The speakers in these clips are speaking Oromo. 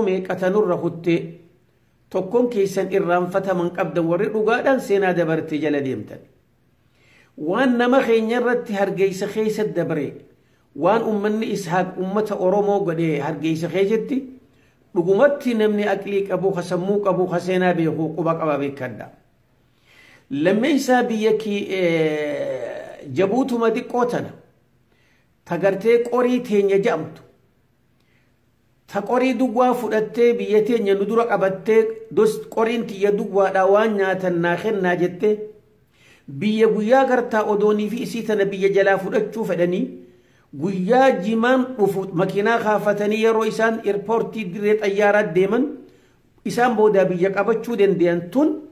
Meeqata nurra kuttee tokkoon keessan irraanfataman qabdan warri dhugaadhaan seenaa dabarte jala deemtan. Waan nama keenya irratti Hargeysa keessa dabre, waan ummanni Ishaaq ummata Oromoo godhee Hargeysa keessatti, dhugumatti namni aqlii qabu, ka sammuu qabu, ka seenaa beeku quba qaba, beekadha. Lammeessaa, biyya Jabuutuma xiqqoo tana tagartee qorii teenya jedhamtu, ta qorii duwwaa fudhattee biyya teenya nu dura qabattee, qoriin tiyya duwwaadhaa waan nyaatan naa kennaa jettee, biyya guyyaa gartaa odoonii fi isii tana biyya jalaa fudhachuu fedhanii, guyyaa jimaan dhufu makiinaa kaafatanii yeroo isaan airportii dirree xayyaaraa deeman isaan boodaa biyya qabachuu danda'an tun,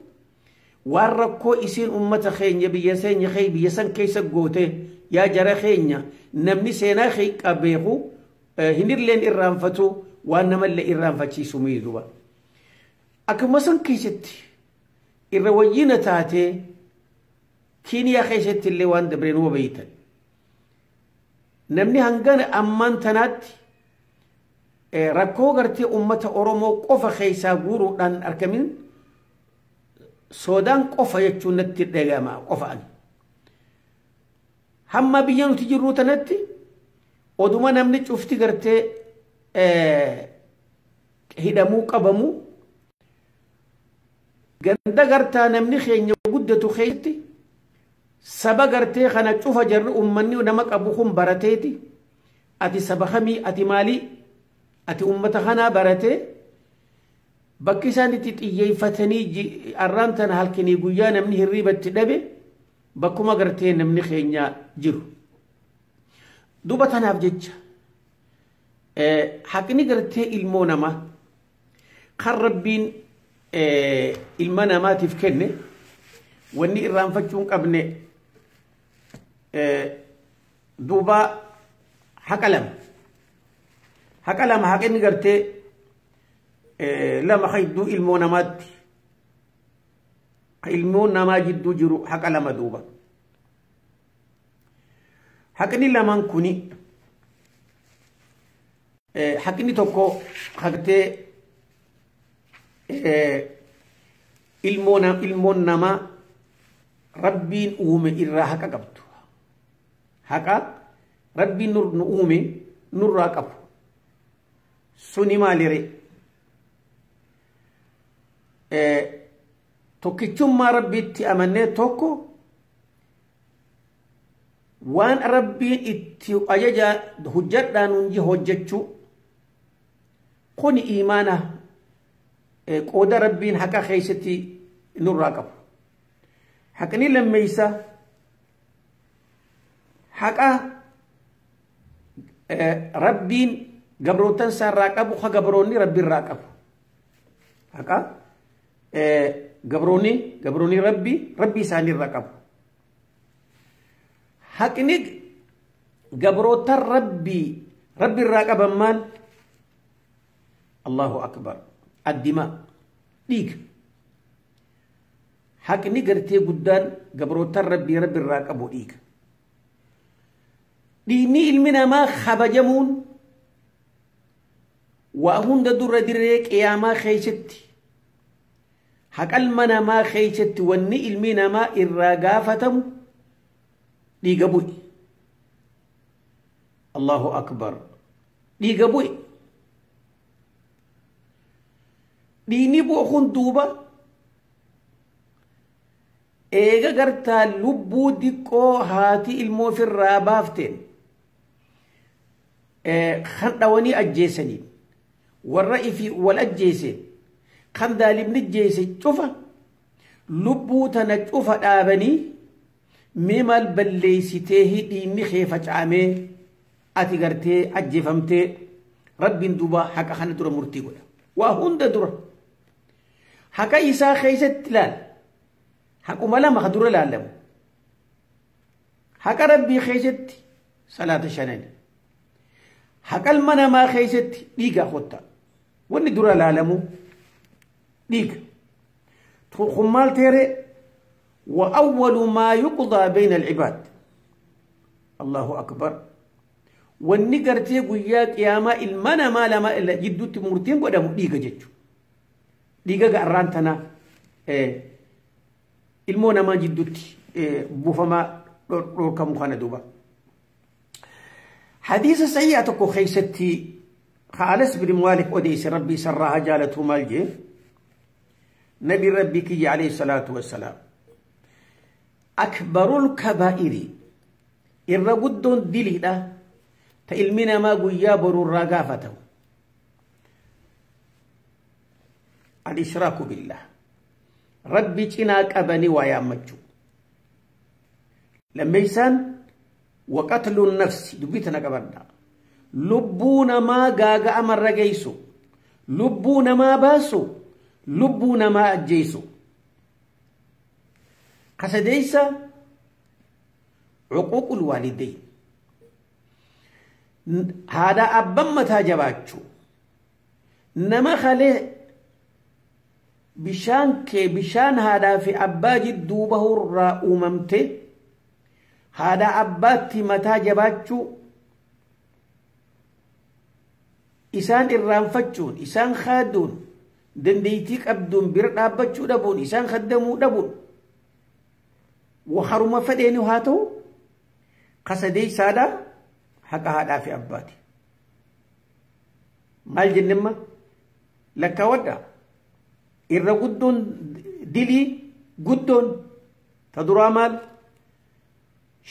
waan rakkoo isiin ummata keenya biyya seenya biyya san keessa goote, yaa jara keenya, namni seenaa beeku hinilleen irraanfatu, waan namallee irraanfachiisu miidhuba. Akkuma san keessatti irra wayyina taatee Kiiniyaa keessatti illee waan dabreen huba beeytan. Namni hangana ammaan tanaatti rakkoo gartee ummata Oromoo qofa keessaa guuruudhaan argamin Soodaan qofa jechuun natti dhagama qofaan. Hamma biyya nuti jirru tanatti oduma namni cufti gartee hidhamuu qabamu, ganda gartaa namni keenya guddatu keessatti saba gartee kana cufa jarri ummanni nama qabu kun barateeti, ati saba kamii, ati maalii, ati ummata kanaa baratee, bakki isaan itti xiyyeeffatanii arraan tana halkanii guyyaa namni hirriibatti dhabe bakkuma gartee namni keenya jiru. Duba tanaaf jecha haqni gartee ilmoo namaa kan Rabbiin ilma namaatiif kenne, wanni irraanfachuu hin qabne duuba haqa lama. Haqa lama, haqni gartee lama jidduu ilmoo namaatti, ilmoo namaa jidduu jiru haqa lama duuba. Haqni lamaan kuni, haqni tokko haqtee ilmoon namaa Rabbiin uume irraa haqa qabdu. Haqa Rabbiin nu uume nurraa qabu. Suni maalire? Tokkichummaa Rabbiitti amannee, tokko waan Rabbiin itti ajaja hojjadhaan hundi hojjechuu, kuni imaana qooda Rabbiin haqa keessatti nurraa qabu. Haqni lammeeysa haqa Rabbiin gabrootan isaarraa qabu, ha gabroonni Rabbiirraa qabu. Haqa gabroonni Rabbi isaaniirraa qabu. Haqni gabrootan Rabbiirraa qaban maal? Allahu akbar. Addimaa, dhiiga. Haqni gartee guddaan gabrootan Rabbiirraa qabu dhiiga. Dhiigni ilmi namaa kabajamuun waa hunda dura dirree qiyaamaa keessatti, haqa ilma namaa keessatti wanni ilmi namaa irraa gaafatamu dhiiga bu'e. Allahu akbar. Dhiiga bu'e. Dhiigni bu'u kun duuba eega gartaa lubbuu diqqoo haati ilmoo ofirraa baafteen kan dhawanii ajjeesaniin, warra ifi wal ajjeeseen, kan daalimni jeese cufa, lubbuu tana cufa dhaabanii, mee maal balleessitee dhiigni kee facaamee ati gartee ajjeefamtee? Rabbiin duuba haqa kana dura murtii godha. Waa hunda dura haqa isaa keessatti ilaal. Haquma lama ka dura ilaalamu. Haqa Rabbii keessatti salaata shanani. Haqa ilma namaa keessatti dhiiga kotta. Wanni dura ilaalamu dhiiga. Kun maal teere? وأول ما يقضى بين العباد، الله أكبر. Wanni gartee guyyaa qiyaamaa ilma namaa lama jidduutti murtiin godhamu dhiiga jechuudha. Dhiiga gaarraan tanaa ilmoo namaa jidduutti buufamaa dhorkamu kana duuba. Hadiisa sayyaa tokko keessatti Anas bin Maalik odeesse rabbii sarraa jaalatu maal jee nabi rabbii kiyya alayhi salaatu wassalaam. Akbarul kabaa'iri irra guddoon diliidha ta ilmi namaa guyyaa boruurraa gaafatamu. Al-ishraaku billah rabbi cinaa qabanii waa yaammachuu. Lammeessaan waqatlu nafsi dubbii tana qabadha. Lubbuu namaa gaaga'amarra geessu, lubbuu namaa baasu, lubbuu namaa ajjeesu. Kasadeessa cuquuqul waalidayn haadha abbaan mataa jabaachuu nama kalee bishaan kee bishaan haadhaa fi abbaa jidduu bahurraa uumamte haadha abbaatti mataa jabaachuu isaan irraanfachuun isaan kaaduun dandeettii qabduun bira dhaabbachuu dhabuun isaan kaddamuu dhabuun haruma fedheeni haa ta'u kasadeessaadha haqa haadhaa fi abbaati. Maal jennemma lakkaawwadha irra guddoon dilii guddoon ta duraa maal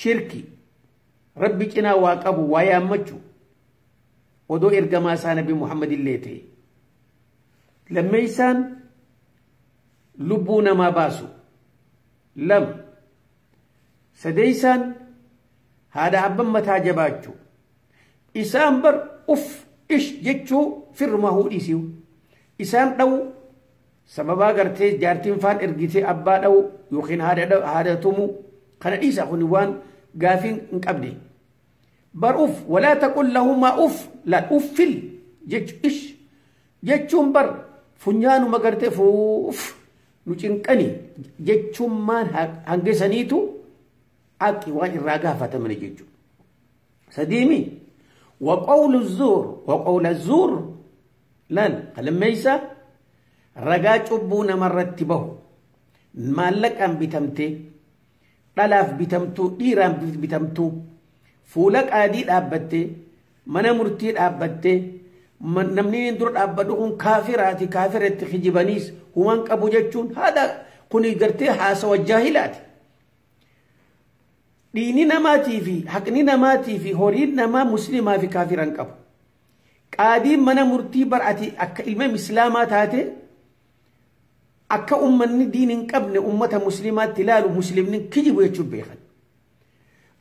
shirki rabbi cinaa waa qabu waa yaammachuu odoo ergamaa isaa nabi Muhammad illee ta'e. Lammeessaan lubbuu namaa baasu lama. Sadeessaan haadha abbaan mataa jabaachuu isaan bar uf ish jechuu firma huudhisiu isaan dha'u sababaa gartee jaartiin faan ergitee abbaa dha'u yookiin haadha tumu kana dhiisa kun waan gaafiin hin qabne. Bar uf walaa taqul lahumaa uf la uffil jechu ish jechuun bar funyaanuma gartee fuuf nu cinqani jechummaan hangisaniitu aqi waan irraa gaafataman jechuudha. Sadiimi waqawlu zuur waqawla zuur laal qalammeessa ragaa cubbuu namarratti bahu maallaqaan bitamtee dhalaaf bitamtuu dhiiraan bitamtuu fuula qaadii dhaabbattee mana murtii dhaabbattee namni dura dhaabbadhu kun kaafiraati kaafiratti kijibaniis human qabu jechuun haadha kuni gartee haasawa jaahilaati. Dhiini namaatii fi haqni namaatii fi horiin namaa muslimaa fi kaafiran qabu. Qaadiin mana murtii bar'ati akka ilma islaamaa taate akka ummanni diin hin qabne ummata muslimaatti ilaalu muslimni kijibu jechuun beekan.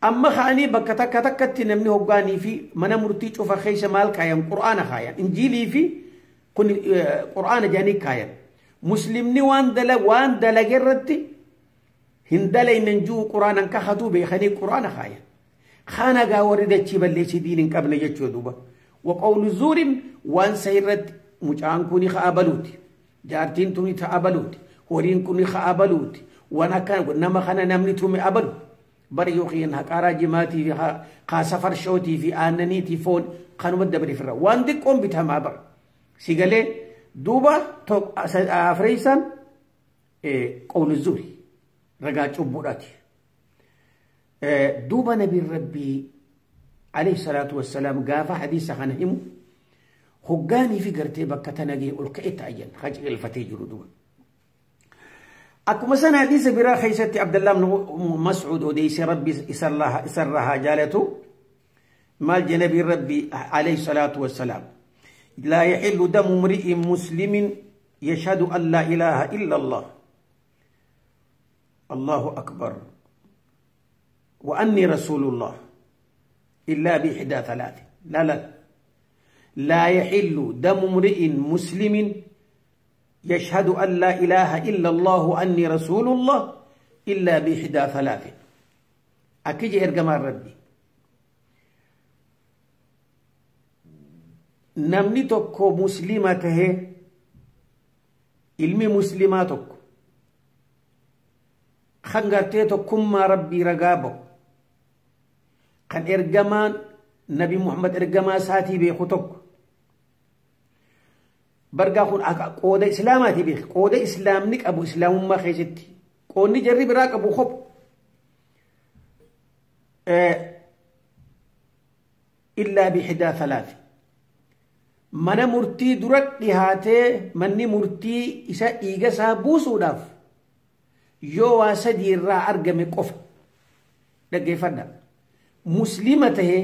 Amma ka'anii bakka takka takkatti namni hoggaanii fi mana murtii cufa keessa maal kaayan qur'aana kaayan injiilii fi kun qur'aana jedhanii kaayan. Muslimni waan dalage irratti hin dalaynen jiru qur'aanan kakhatuu beekanii qur'aana kaayan. Kana gaa warri dachii balleessii diin hin qabne jechuu duuba. Waqawlu zuurin waan sahirratti mucaan kuni ka'a baluuti. Jaartiin tuni ta'a baluuti. Horiin kuni ka'a baluuti. Waan akka nama kana namni tume abalu. Bari yookiin haqaaraa jimaatii fi kaasa farshootii fi aannaniitii foon kanuma dabale firra. Waan xiqqoon bitamaa bara. Sigalee duuba afreessaan qawlu zuuri. Ragaa cubbuudhaati. Duuba nabiin rabbii alayhi salaatu wassalaam gaafa hadiisa kana himu hoggaanii fi gartee bakka tana gahee ol ka'e ta'ayyan qajeelfatee jiru duuba. Akkuma sana hadiisa biraa keessatti Abdallah ibn Mas'uud odeesse rabbi isarraa haa jaalatu maal jee nabiin rabbii alayhi salaatu wassalaam laa yaxillu damu mri'in muslimin yashhadu an laa ilaaha illa Allah. الله أكبر وأني رسول الله إلا بإحدى ثلاث. لا لا لا يحل دم امرئ مسلم يشهد أن لا إله إلا الله وأني رسول الله إلا بإحدى ثلاث. أكيد إرجمان ربي namni tokko muslima tahe ilmi muslimaa tokko kan gartee tokkummaa rabbii ragaa bahu kan ergamaan Nabi Muhammad ergamaa isaatii beeku tokko. Bargaa kun qooda islaamaati beeku. Qooda islaamni qabu islaamummaa keessatti. Qoodni jarri biraa qabu kophu. Illaa bihidaa thalaati. Mana murtii dura dhihaatee manni murtii isa dhiiga isaa buusuudhaaf yoo waa sadii irraa argame qofa. Dhaggeeffadha. Muslima tahee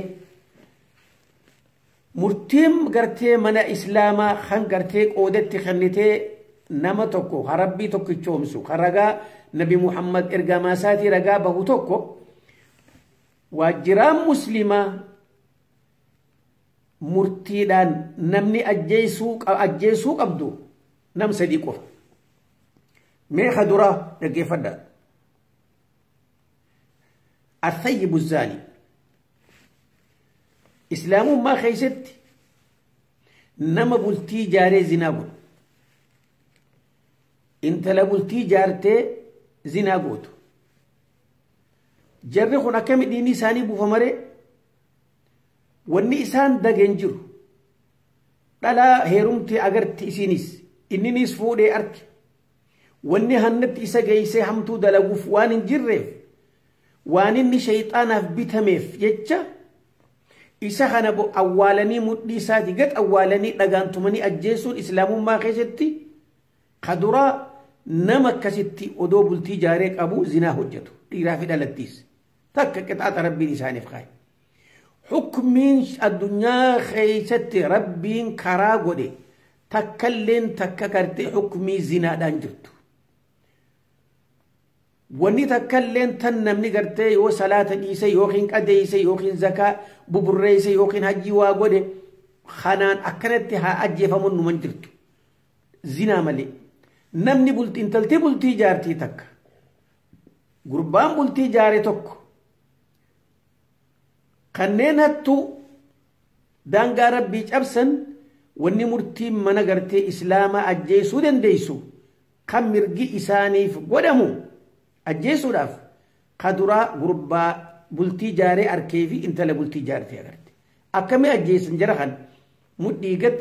murtiin gartee mana islaamaa kan gartee qoodatti kennitee nama tokko rabbii tokkichoomsu kan ragaa Nabi Muhammad ergamaa isaatii ragaa bahu tokko waajjiraan muslimaa murtiidhaan namni ajjeesuu qabdu nam sadii qofa. Meeqa duraa dhaggeeffadha. Athayyibu zaani. Islaamummaa keessatti nama bultii jaaree zinaa godhu. Intala bultii jaartee zinaa gootu. Jarri kun akkami diinni isaanii buufamaree? Wanni isaan dageen jiru. Dhalaa heerumtee agarti isinis. Inninis fuudhee arge. Wanni hannatti isa geessee hamtuu dalaguuf waan hin jirreef waan inni shayxaanaaf bitameef jecha isa kana awwaalanii mudhii isaatii gad awwaalanii dhagaan tumanii ajjeesuun islaamummaa keessatti kaduraa nama akkasitti odoo bultii jaaree qabu zinaa hojjetu dhiiraa fi dhalattiis takka qixaaxa rabbiin isaaniif kaa'e. Hukmiin addunyaa keessatti rabbiin karaa godhe takkalleen takka gartee hukmii zinaadhaan jirtu. Wanni takkalleen tan namni gartee yoo salaata dhiise yookiin qadeeyse yookiin zakaa buburreeyse yookiin hajjii waa godhe kanaan akkanatti haa ajjeefamuun numan jirtu. Zinaa malee. Namni bultii intaltee bultii jaartii takka. Gurbaan bultii jaare tokko. Kanneen hattuu daangaa rabbii cabsan wanni murtiin mana gartee islaamaa ajjeesuu dandeessu kan mirgi isaaniif godhamu ajjeesuudhaaf kaduraa gurbaa bultii jaaree arkee fi intala bultii jaartee agarte. Akkamii ajjeesan jara kan mudhii gad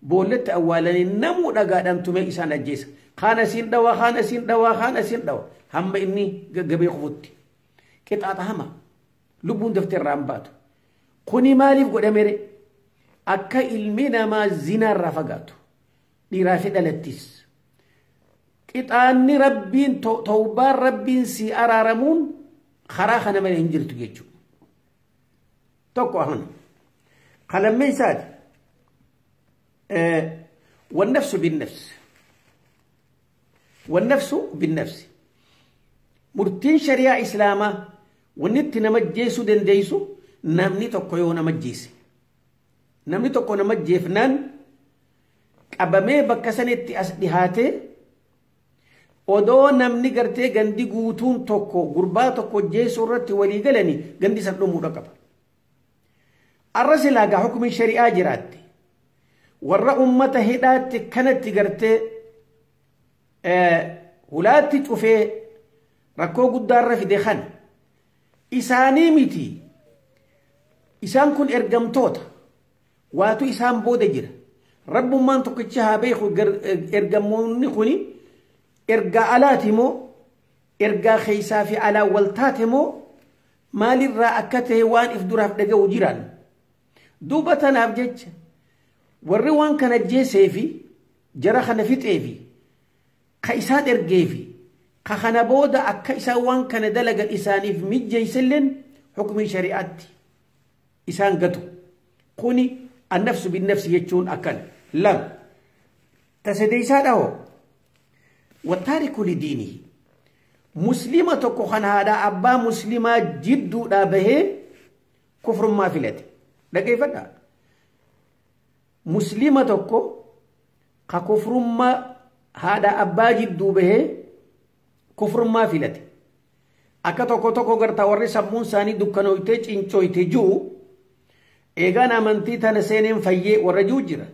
boollatti awwaalanii namuu dhagaadhaan tumee isaan ajjeesa. Kaan asiin dhawaa, kaan asiin dhawaa, kaan asiin dhawa. Hamma inni gaggabee kufutti. Qixaaxa hama. Lubbuun daftee irraa hin baatu. Kuni maaliif godhamere? Akka ilmi namaa zinaarraa fagaatu. Dhiiraa fi dhalattis. Qixaanni rabbiin tawbaan rabbiin si araaramuun karaa kana malee hin jirtu jechuudha. Tokko ahun. Qalammee isaati. والنفس بالنفس. والنفس بالنفس. مرتين شريعة إسلاما ونت نمجيسو دنديسو نمني tokko yoo nama ajjeese. Namni tokko nama ajjeefnaan qabamee bakka sanitti as dhihaatee odoo namni gartee gandi guutuun tokko gurbaa tokko ajjeesuu irratti walii galanii gandi san dhumuudha qaba. Arra silaa gaa hukumiin shari'aa jiraatte. Warra ummata hidhaatti kanatti gartee hulaatti cufee rakkoo guddaarra fide kana isaanii miti. Isaan kun ergamtoota waatu isaan booda jira. Rabbummaan tokkichi haa beeku ergamoonni kuni ergaa alaati moo ergaa keessaa fi alaa wal taate moo maalirraa akka ta'e waan if duraaf dhaga'u jiran. Duuba tanaaf jecha warri waan kana ajjeesee fi jara kana fixee fi ka isaan ergee fi ka kana booda akka isaan waan kana dalagan isaaniif mijjeesselleen hukumii shari'aatti isaan gatu. Kuni annafsu binnafsi jechuun akkana. Lama. Tasadeessaa dhahoo. Wattaariku lidiinihi. Muslima tokko kan haadha abbaa muslimaa jidduudhaa bahee kufrummaa filate. Dhaggeeffadhaa. Muslima tokko ka kufrummaa haadha abbaa jidduu bahee kufrummaa filate. Akka tokko tokko gartaa warri sammuun isaanii dukkanooytee cincooyte jiru eegaan amantii tana seeneen fayyee warra jiru jira.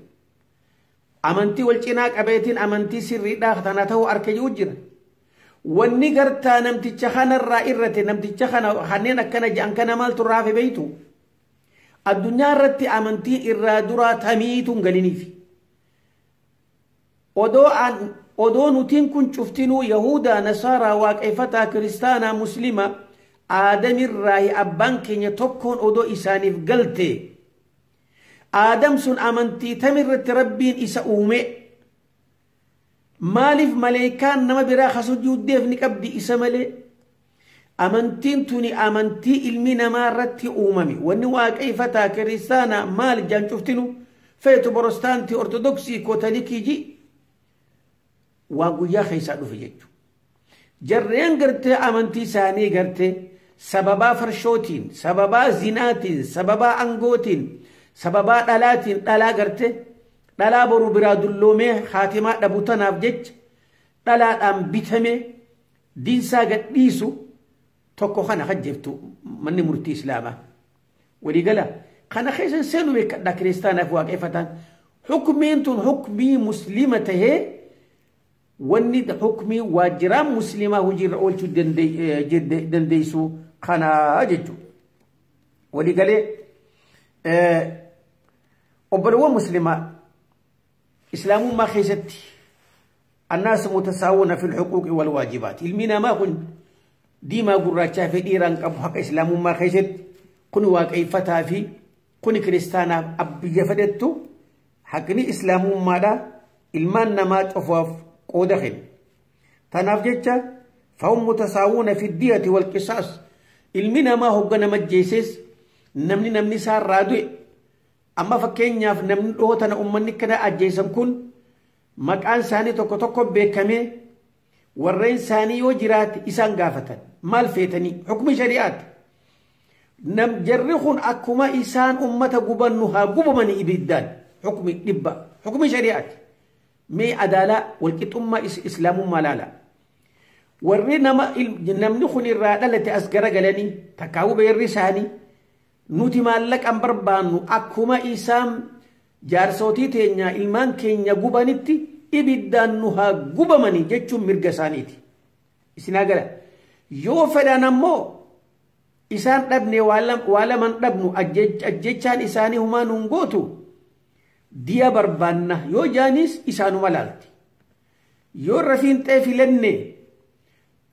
Amantii wal cinaa qabeetiin amantii sirriidhaa tana ta'uu arka jiru jira. Wanni gartaa namticha kanarraa irrate namticha kana kanneen akkana jedhan kana maaltu irraa hafe beektu? Addunyaa irratti amantii irraa duraa tamiituun galiniifi. Odoo nutiin kun cuftinuu Yahudaa, Nasaaraa, Waaqeffataa, Kiristaanaa, Muslima Aadamirraahi abbaan keenya tokkoon odoo isaaniif galte. Aadam sun amantii tamirratti Rabbiin isa uume. Maaliif maleekaan nama biraa kasujuuddeef ni qabdi isa malee? Amantiin tuni amantii ilmi namaa irratti uumame. Wanni waaqeffataa kiristaanaa maal jaan cuftinu feetu Protestaantii, Ortodoksii, Kootolikii ji waa guyyaa keessaa dhufe jechuudha. Jarreen gartee amantii isaanii gartee sababaa farshootiin, sababaa zinaatiin, sababaa angootiin, sababaa dhalaatiin dhalaa gartee dhalaa boru biraa dulloomee haatimaa dhabu tanaaf jecha dhalaadhaan bitamee diinsaa gadhiisu tokko kana hajjeftu manni murtii islaamaa. Waliigala kana keessa seenu beekadhaa kiristaanaaf waaqeffataan. Hukumiin tun hukumii muslima tahee wanni hukumii waajjiraan muslimaa hojiirra oolchuu dandeessu kana jechuudha. Waliigalee obbolowwan muslimaa islaamummaa keessatti annaas mutasaawwana fil huquuqi wal waajibaat. Ilmi namaa kun diimaa gurraachaa fi dhiiraan qabu haqa islaamummaa keessatti kun waaqeffataa fi kun kiristaanaaf abbiyya fedhettu haqni islaamummaadha ilmaan namaa cufaaf qooda kenna. Tanaaf jecha fahum mutasaawuna fi diyati wal qisaas. Ilmi namaa hogga nama ajjeeses namni isaarraa du'e amma fakkeenyaaf namni dhoo tana uummanni kana ajjeesan kun maqaan isaanii tokko tokko beekamee warreen isaanii yoo jiraate isaan gaafatan maal feetanii hukmi shari'aati. Nam jarri kun akkuma isaan ummata gubannu haa gubamanii ibiddaan hukmi dhibba hukmi shari'aati. Mee adaalaa walqixxummaa islaamummaa laala. Warri namni kun irraa dhalate as garagalanii takkaa'uu beerri isaanii nuti maallaqan barbaannu akkuma isaan jaarsootii teenya ilmaan keenya gubanitti ibiddaan nu haa gubamanii jechuun mirga isaaniiti. Isinaa gala yoo fedhan ammoo isaan dhabne waa laman dhabnu ajjechaan isaanii humaa nuun gootu diya barbaanna yoo jaanis isaanuma laalti. Yoo rafiinxee filanne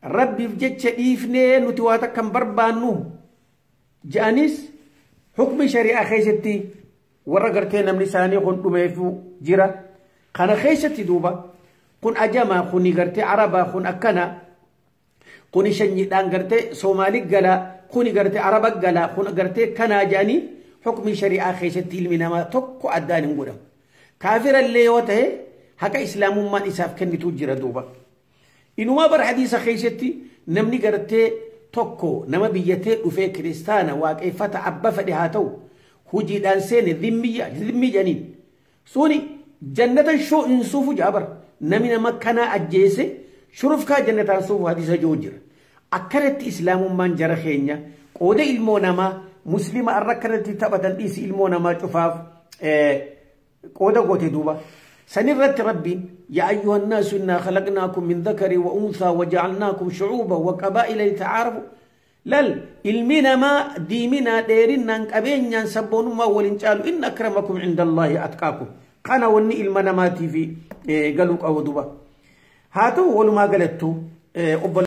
rabbiif jecha dhiifnee nuti waa takka hin barbaannu jaanis hukmi shari'aa keessatti warra gartee namni isaanii kun dhumeefu jira. Kana keessatti duuba kun ajamaa kuni gartee arabaa kun akkana kuni shanyiidhaan gartee Soomaalii galaa kuni gartee araba galaa kun gartee kanaa jedhanii hukmi shari'aa keessatti ilmi namaa tokko addaan hin godhamu. Kaafirallee yoo ta'e haqa islaamummaan isaaf kennitu jira duuba. Inumaa bara hadiisa keessatti namni gartee tokko nama biyyatee dhufee kiristaana waaqeffata abba fedhe haa ta'u hojiidhaan seene dhimmii jedhaniin suni jannatan shoo hin suufu jaabar namni nama kanaa ajjeese shurufkaa jannataan suufu hadiisa jiru jira. Akkanatti islaamummaan jara keenya qooda ilmoo namaa muslima arra akkanatti taphatan dhiisi ilmoo namaa cufaaf qooda goote duuba. Sanirratti rabbiin yaa ayyuha nnaasu innaa khalaqnaakum min dhakari wa unthaa wa jacalnaakum shucuuban wa qabaa'ila litacaarafu. Lal ilmi namaa diiminaa dheerinnaan qabeenyaan sabboonummaa waliin caalu inna akramakum cinda allaahi atqaakum. Kana wanni ilma namaatiif galuu qabu duuba. Haa ta'u walumaa galattu obbo